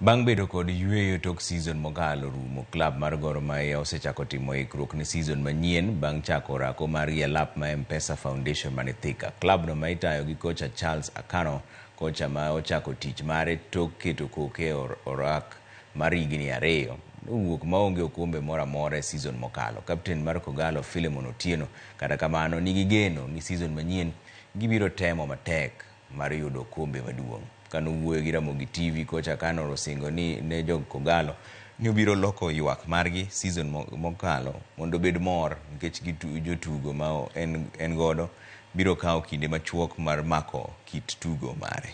Bang' bedo kod yueyo tok season mokalo rumo, klab mar Gor Mahia osechako timo ikruok ne season manyien bang' chako orako margi e lap ma M-Pesa Foundation mani Thika. Klabno ma itayo gi kocha Charles Akano, kocha ma ochako tich mare tok keto koke e orak mar higni 2, nowuok maonge okombe moro amora e season mokalo. Kapten mar Kogalo Philemon Otieno kata kamano nigi geno ni season manyien gibiro temo matek mar yudo okombe maduong'. Kanowuoyo gi Ramogi TV, kocha Akano osingo ni ne jog Kogalo ni obiro loko ywak margi season mokalo mondo obed mor nikech jotugo ma en godo biro kawo kinde machuok mar mako kit tugo mare.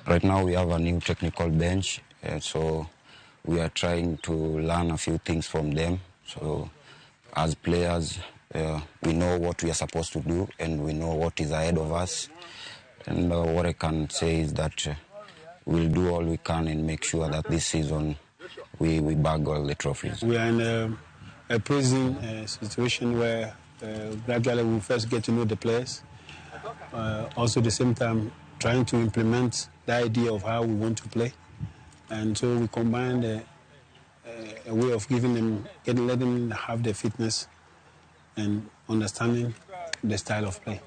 Right now we have a new technical bench, and so we are trying to learn a few things from them. So as players, we know what we are supposed to do and we know what is ahead of us. And what I can say is that we'll do all we can and make sure that this season we bag all the trophies. We are in a prison situation where gradually we first get to know the players. Also at the same time trying to implement the idea of how we want to play. And so we combined a way of giving them, getting, letting them have the fitness and understanding the style of play.